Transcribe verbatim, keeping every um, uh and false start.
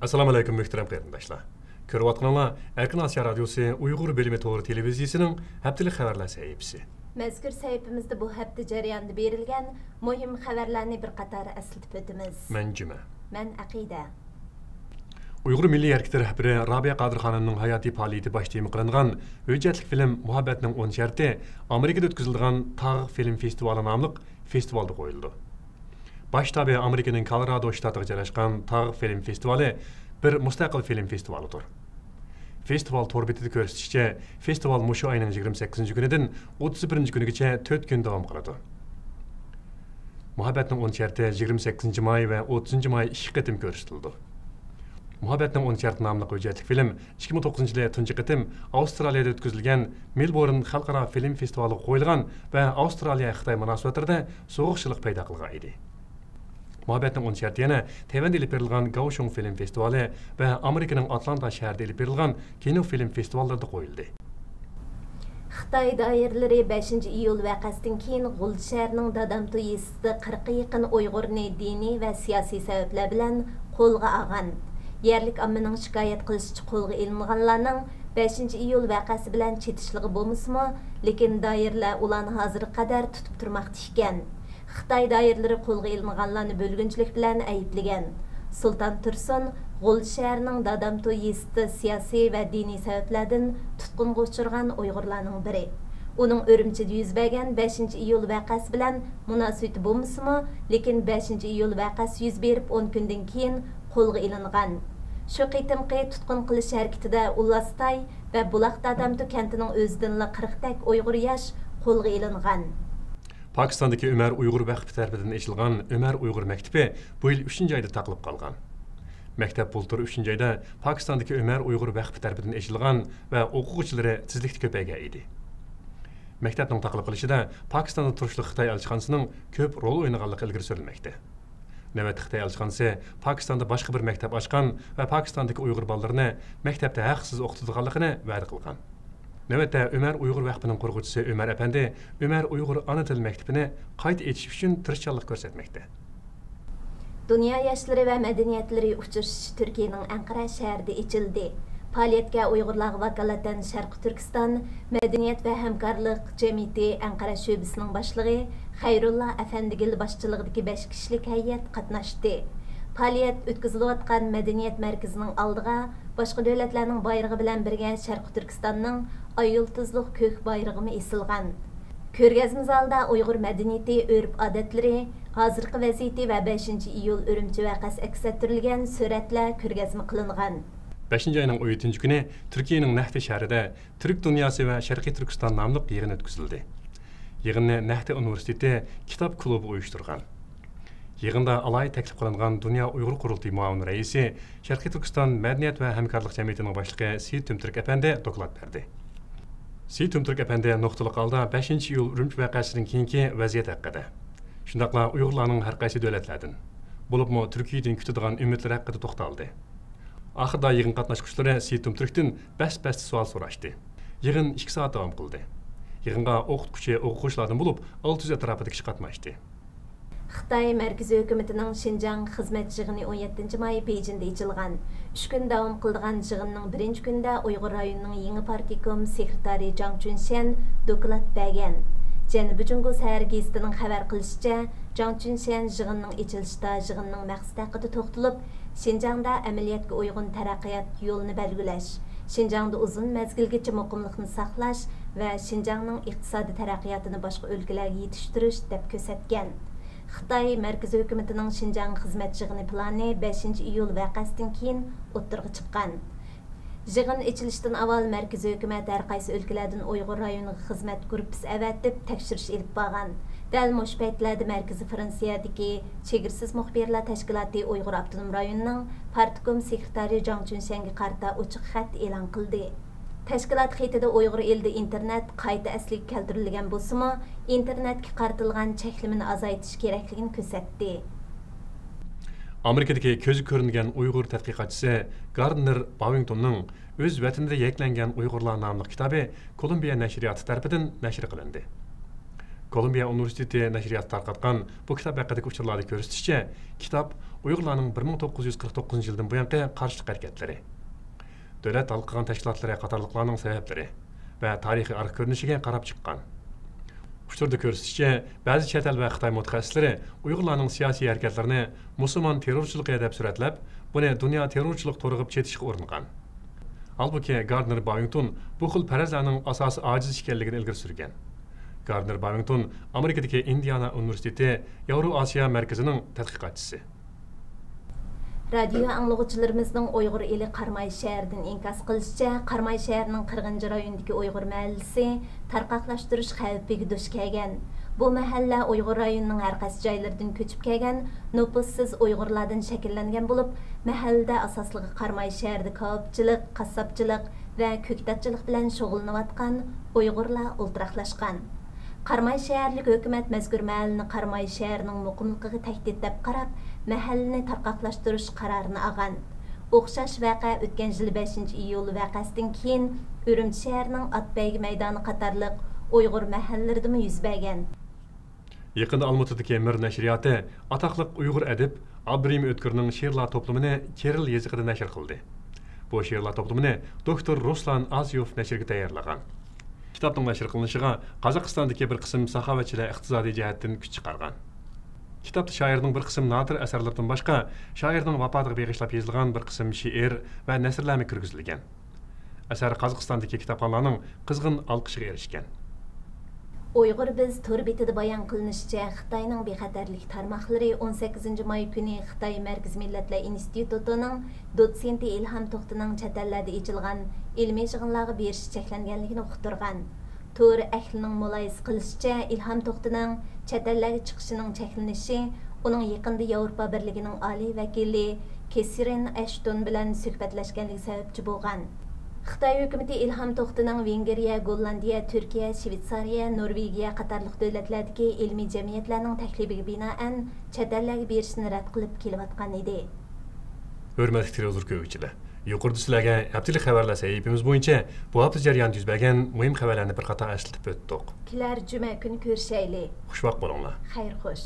ئەسسالامۇ ئەلەيكۇم، مۆھتەرەم قېرىنداشلار. كۆرۈۋاتقىنىڭلار ئەركىن ئاسىيا رادىيوسى ئۇيغۇر بىلىمى تورى تېلېۋىزىيىسىنىڭ ھەپتىلىك خەۋەرلەر سەھىپىسى. مەزكۇر سەھىپىمىزدە بۇ ھەپتە جەريانىدا بېرىلگەن مۇھىم خەۋەرلەرنى بىر قاتار ئەسلىتىپ ئۆتىمىز. مەن جۈمە. مەن ئەقىدە. ئۇيغۇر مىللىي ھەرىكىتى رەھبىرى رابىيە قادىر خانىمنىڭ ھاياتىي پائالىيىتى باش تېما قىلىنغان ھۆججەتلىك فىلىم مۇھەببەتنىڭ ئون شەرتى ئامېرىكىدا ئۆتكۈزۈلىدىغان تاغ فىلىم فېستىۋالى ناملىق فېستىۋالدا قويۇلىدۇ. باش شتابى ئامېرىكىنىڭ كولورادو شتاتىغا جايلاشقان تاغ فىلىم فېستىۋالى بىر مۇستەقىل فىلىم فېستىۋالىدۇر. فېستىۋال تور بېتىدە كۆرسىتىشىچە، فېستىۋال مۇشۇ ئاينىڭ يىگىرمە سەككىزىنچى كۈنىدىن ئوتتۇز بىرىنچى كۈنىگىچە تۆت كۈن داۋام قىلىدۇ. مۇھەببەتنىڭ ئون شەرتى يىگىرمە سەككىزىنچى ماي ۋە ئوتتۇزىنچى ماي ئىككى قېتىم كۆرسىتىلىدۇ. مۇھەببەتنىڭ ئون شەرتى ناملىق ھۆججەتلىك فىلىم ئىككى مىڭ توققۇزىنچى يىلى تۇنجى قېتىم ئاۋسترالىيەدە ئۆتكۈزۈلگەن مېلبورن خەلقئارا فىلىم فېستىۋالىغا قويۇلغان ۋە ئاۋسترالىيە خىتاي مۇناسىۋەتلىرىدە سوغۇقچىلىق پەيدا قىلغان ئىدى. مۇھەببەتنىڭ ئون شەرتى يەنە تەيۋەندە ئېلىپ بېرىلغان گاۋشۇڭ فىلىم فېستىۋالى ۋە ئامېرىكىنىڭ ئاتلانتا شەھىرىدە ئېلىپ بېرىلغان كىنو فىلىم فېستىۋاللىرىدا قويۇلدى. خىتاي دائىرىلىرى بەشىنچى ئىيۇل ۋەقەسىدىن كېيىن غۇلجا شەھىرىنىڭ دادامتو يېزىسىدا قىرىققا يېقىن ئۇيغۇرنى دىنىي ۋە سىياسىي سەۋەبلەر بىلەن قولغا ئالغان. يەرلىك ئاممىنىڭ شىكايەت قىلىشىچە، قولغا ئېلىنغانلارنىڭ بەشىنچى ئىيۇل ۋەقەسى بىلەن چېتىشلىقى بولمىسىمۇ، لېكىن دائىرىلەر ئۇلارنى ھازىرغا قەدەر تۇتۇپ تۇرماقتا ئىكەن. خىتاي دائىرىلىرى قولغا ئېلىنغانلارنى بۆلگۈنچىلىك بىلەن ئەيىبلىگەن. سۇلتان تۇرسۇن غۇلجا شەھىرىنىڭ دادامتو يېزىسىدا سىياسىي ۋە دىنىي سەۋەبلەردىن تۇتقۇنغا ئۇچرىغان ئۇيغۇرلارنىڭ بىرى. ئۇنىڭ ئۈرۈمچىدە يۈز بەرگەن بەشىنچى ئىيۇل ۋەقەسى بىلەن مۇناسىۋىتى بولمىسىمۇ، لېكىن بەشىنچى ئىيۇل ۋەقەسى يۈز بېرىپ ئون كۈندىن كېيىن قولغا ئېلىنغان. شۇ قېتىمقى تۇتقۇن قىلىش ھەرىكىتىدە ئۇللاستاي ۋە بۇلاق دادامتو كەنتىنىڭ ئۆزىدىنلا قىرىقتەك ئۇيغۇر ياش قولغا ئېلىنغان. پاكىستاندىكى ئۆمەر ئۇيغۇر ۋەقپى تەرىپىدىن ئېچىلغان ئۆمەر ئۇيغۇر مەكتىپى بۇ يىل ئۈچىنچى ئايدا تاقىلىپ قالغان. مەكتەپ بۇلتۇر ئۈچىنچى ئايدا پاكىستاندىكى ئۆمەر ئۇيغۇر ۋەقپى تەرىپىدىن ئېچىلغان ۋە ئوقۇغۇچىلىرى تېزلىكتە كۆپەيگەن ئىدى. مەكتەپنىڭ تاقىلىپ قېلىشىدا پاكىستاندا تۇرۇشلۇق خىتاي ئەلچىخانىسىنىڭ كۆپ رول ئوينىغانلىقى ئىلگىرى سۈرۈلمەكتە. نۆۋەتتە خىتاي ئەلچىخانىسى پاكىستاندا باشقا بىر مەكتەپ ئاچقان ۋە پاكىستاندىكى ئۇيغۇر بالىلىرىنى مەكتەپتە ھەقسىز ئوقۇتىدىغانلىقىنى ۋەدە قىلغان. نۆۋەتتە ئۆمەر ئۇيغۇر ۋەقپىنىڭ قۇرغۇچىسى ئۆمەر ئەپەندى ئۆمەر ئۇيغۇر ئانا تىل مەكتىپىنى قايتا ئېچىش ئۈچۈن تىرىشچانلىق كۆرسەتمەكتە. دۇنيا ياشلىرى ۋە مەدەنىيەتلىرى ئۇچرىشىشى تۈركىيەنىڭ ئەنقەرە شەھىرىدە ئېچىلدى. پائالىيەتكە ئۇيغۇرلارغا ۋاكالىتەن شەرقىي تۈركىستان مەدەنىيەت ۋە ھەمكارلىق جەمئىيىتى ئەنقەرە شۆبىسىنىڭ باشلىقى خەيرۇللا ئەپەندىگىل باشچىلىقىدىكى بەش كىشىلىك ھەيئەت قاتناشتى. پائالىيەت ئۆتكۈزۈلۈۋاتقان مەدەنىيەت مەركىزىنىڭ ئالدىغا باشقا دۆلەتلەرنىڭ بايرىغى بىلەن بىرگە شەرقىي تۈركىستاننىڭ ئاي يۇلتۇزلۇق كۆك بايرىقىمۇ ئېسىلغان. كۆرگەزمە زالىدا ئۇيغۇر مەدەنىيىتى، ئۆرپ-ئادەتلىرى، ھازىرقى ۋەزىيىتى ۋە بەشىنچى ئىيۇل ئۈرۈمچى ۋەقەسى ئەكس ئەتتۈرۈلگەن سۈرەتلەر كۆرگەزمە قىلىنغان. بەشىنچى ئاينىڭ ئون يەتتىنچى كۈنى تۈركىيەنىڭ نەھتى شەھىرىدە تۈرك دۇنياسى ۋە شەرقىي تۈركىستان ناملىق يىغىن ئۆتكۈزۈلدى. يىغىننى نەھتى ئۇنىۋېرسىتېتى كىتاب كۇلۇبى ئۇيۇشتۇرغان. يىغىندا ئالاھىدە تەكلىپ قىلىنغان دۇنيا ئۇيغۇر قۇرۇلتىيى مۇئاۋىن رەئىسى، شەرقىي تۈركىستان مەدەنىيەت ۋە ھەمكارلىق جەمئىيىتىنىڭ باشلىقى سېيىت تۈمتۈرك ئەپەندى دوكلات بەردى. سېيىت تۈمتۈرك ئەپەندى نۇقتىلىق ھالدا بەشىنچى ئىيۇل ئۈرۈمچى ۋەقەسىدىن كېيىنكى ۋەزىيەت ھەققىدە، شۇنداقلا ئۇيغۇرلارنىڭ ھەر قايسى دۆلەتلەردىن، بولۇپمۇ تۈركىيەدىن كۈتىدىغان ئۈمىدلىرى ھەققىدە توختالدى. ئاخىرىدا يىغىن قاتناشقۇچىلىرى سېيىت تۈمتۈركتىن بەس-بەستە سوئال سوراشتى. يىغىن ئىككى سائەت داۋام قىلدى. يىغىنغا ئوقۇتقۇچى، ئوقۇغۇچىلاردىن بولۇپ ئالتە يۈز ئەتراپىدا كىشى قاتناشتى. خىتاي مەركىزىي ھۆكۈمىتىنىڭ شىنجاڭ خىزمەت يىغىنى ئون يەتتىنچى ماي بېيجىڭدا ئېچىلغان. ئۈچ كۈن داۋام قىلىدىغان يىغىننىڭ بىرىنچى كۈنىدە ئۇيغۇر رايونىنىڭ يېڭى پارتكوم سېكرېتارى جاڭ چۈنشيەن دوكلات بەرگەن. جەنۇبىي جۇڭگو سەھەر گېزىتىنىڭ خەۋەر قىلىشىچە، جاڭ چۈنشيەن يىغىننىڭ ئېچىلىشىدا يىغىننىڭ مەقسىتى ھەققىدە توختىلىپ، شىنجاڭدا ئەمەلىيەتكە ئۇيغۇن تەرەققىيات يولىنى بەلگىلەش، شىنجاڭدا ئۇزۇن مەزگىلگىچە مۇقىملىقنى ساقلاش ۋە شىنجاڭنىڭ ئىقتىسادىي تەرەققىياتىنى باشقا ئۆلكىلەرگە يېتىشتۈرۈش دەپ كۆرسەتكەن. خىتاي مەركىزىي ھۆكۈمىتىنىڭ شىنجاڭ خىزمەت يىغىنى پىلانى بەشىنچى ئىيۇل ۋەقەسىدىن كېيىن ئوتتۇرىغا چىققان. يىغىن ئېچىلىشتىن ئاۋۋال مەركىزىي ھۆكۈمەت ھەر قايسى ئۆلكىلەردىن ئۇيغۇر رايونىغا خىزمەت گۇرۇپپىسى ئەۋەتىپ تەكشۈرۈش ئېلىپ بارغان. دەل مۇشۇ پەيتلەردە مەركىزىي فرانسىيەدىكى چېگرىسىز مۇخبىرلار تەشكىلاتى ئۇيغۇر ئاپتونوم رايونىنىڭ پارتكوم سېكرېتارى جاڭ چۈنشەنگە قارىتا ئوچۇق خەت ئېلان قىلدى. تەشكىلات خېتىدە ئۇيغۇر ئېلىدە ئىنتېرنېت قايتا ئەسلىگە كەلتۈرۈلگەن بولسىمۇ، ئىنتېرنېتكە قارىتىلغان چەكلىمىنى ئازايتىش كېرەكلىكىنى كۆرسەتتى. ئامېرىكىدىكى كۆزى كۆرۈنگەن ئۇيغۇر تەتقىقاتچىسى گاردنېر باۋىڭتوننىڭ ئۆز ۋەتىنىدە يەكلەنگەن ئۇيغۇرلار ناملىق كىتابى كولومبىيە نەشرىياتى تەرىپىدىن نەشر قىلىندى. كولومبىيە ئۇنىۋېرسىتېتى نەشرىياتى تارقاتقان بۇ كىتاب ھەققىدىكى ئۇچۇرلاردا كۆرسىتىشىچە، كىتاب ئۇيغۇرلارنىڭ بىر مىڭ توققۇز يۈز قىرىق توققۇزىنچى يىلدىن بۇيانقى قارشىلىق ھەرىكەتلىرى، دۆلەت ھالقىغان تەشكىلاتلىرى قاتارلىقلارنىڭ سەۋەبلىرى ۋە تارىخىي ئارقا كۆرۈنۈشىگە قاراپ چىققان. ئۇچۇردا كۆرسىتىشىچە، بەزى چەت ئەل ۋە خىتاي مۇتەخەسسىسلىرى ئۇيغۇرلارنىڭ سىياسىي ھەرىكەتلىرىنى مۇسۇلمان تېررورچىلىقى دەپ سۈرەتلەپ، بۇنى دۇنيا تېررورچىلىق تورىغا چېتىشقا ئۇرۇنغان. ھالبۇكى، گاردنېر باۋىڭتون بۇ خىل پەرەزلەرنىڭ ئاساسى ئاجىز ئىكەنلىكىنى ئىلگىرى سۈرگەن. گاردنېر باۋىڭتون ئامېرىكىدىكى ئىندىئانا ئۇنىۋېرسىتېتى ياۋرو ئاسىيا مەركىزىنىڭ تەتقىقاتچىسى. رادىيو ئاڭلىغۇچىلىرىمىزنىڭ ئۇيغۇر ئېلى قاراماي شەھىرىدىن ئىنكاس قىلىشىچە، قاراماي شەھىرىنىڭ قىرغىنچى رايونىدىكى ئۇيغۇر مەھەللىسى تارقاقلاشتۇرۇش خەۋپىگە دۇچ كەلگەن. بۇ مەھەللە ئۇيغۇر رايونىنىڭ ھەر قايسى جايلىرىدىن كۆچۈپ كەلگەن نوپۇسسىز ئۇيغۇرلاردىن شەكىللەنگەن بولۇپ، مەھەللىدە ئاساسلىقى قاراماي شەھىرىدە كاۋاپچىلىق، قاسساپچىلىق ۋە كۆكتاتچىلىق بىلەن شۇغۇللىنىۋاتقان ئۇيغۇرلار ئولتۇراقلاشقان. قاراماي شەھەرلىك ھۆكۈمەت مەزكۇر مەھەللىنى قاراماي شەھىرىنىڭ مۇقىملىقىغا تەھدىت دەپ قاراپ، مەھەللىنى تارقاقلاشتۇرۇش قارارىنى ئالغان. ئوخشاش ۋەقە ئۆتكەن يىلى بەشىنچى ئىيۇل ۋەقەسىدىن كېيىن ئۈرۈمچى شەھىرىنىڭ ئات بەيگە مەيدانى قاتارلىق ئۇيغۇر مەھەللىلىرىدىمۇ يۈز بەرگەن. يېقىندا ئالمۇتىدىكى مىر نەشرىياتى ئاتاقلىق ئۇيغۇر ئەدىب ئابدۇرېھىم ئۆتكۈرنىڭ شېئىرلار توپلىمىنى كىرىل يېزىقىدا نەشر قىلدى. بۇ شېئىرلار توپلىمىنى دوكتور رۇسلان ئازىيوف نەشرگە تەييارلىغان. كىتابنىڭ نەشر قىلىنىشىغا قازاقىستاندىكى بىر قىسىم ساخاۋەتچىلەر ئىقتىسادىي جەھەتتىن كۈچ چىقارغان. كىتابتا شائىردىن بىر قىسىم نادىر ئەسەرلىرىدىن باشقا، شائىرنىڭ ۋاپاتىغا بېغىشلاپ يېزىلغان بىر قىسىم شېئىر ۋە نەسرلەرمۇ كىرگۈزۈلگەن. ئەسەر قازاقىستاندىكى كىتابخانلارنىڭ قىزغىن ئالقىشىغا ئېرىشكەن. ئۇيغۇر بىز تور بېتىدە بايان قىلىنىشىچە، خىتاينىڭ بىخەتەرلىك تارماقلىرى ئون سەككىزىنچى ماي كۈنى خىتاي مەركىزىي مىللەتلەر ئىنستىتۇتىنىڭ دوتسېنتى ئىلھام توختىنىڭ چەت ئەللەردە ئېچىلغان ئىلمىي يىغىنلارغا بېرىشى چەكلەنگەنلىكىنى ئۇقتۇرغان. تور ئەھلىنىڭ مۇلاھىزە قىلىشىچە، ئىلھام توختىنىڭ چەت ئەللەرگە چىقىشىنىڭ چەكلىنىشى ئۇنىڭ يېقىندا ياۋروپا بىرلىكىنىڭ ئالىي ۋەكىلى كېسرىن ئەشتون بىلەن سۆھبەتلەشكەنلىكى سەۋەبچى بولغان. خىتاي ھۆكۈمىتى ئىلھام توختىنىڭ ۋېنگرىيە، گوللاندىيە، تۈركىيە، شۋېتسارىيە، نورۋېگىيە قاتارلىق دۆلەتلەردىكى ئىلمىي جەمئىيەتلەرنىڭ تەكلىپىگە بىنائەن چەت ئەللەرگە بېرىشىنى رەت قىلىپ كېلىۋاتقان ئىدى. ھۆرمەتلىك تېلېۋىزور كۆرگۈچىلەر، يۇقىرىدا سىلەرگە ھەپتىلىك خەۋەرلەر سەھىپىمىز بويىچە بۇ ھەپتە جەريانىدا يۈز بەرگەن مۇھىم خەۋەرلەرنى بىر قاتار ئەسلىتىپ ئۆتتۇق. كېلەر جۈمە كۈنى كۆرۈشەيلى. خۇشۋاق بولۇڭلار. خەير خوش.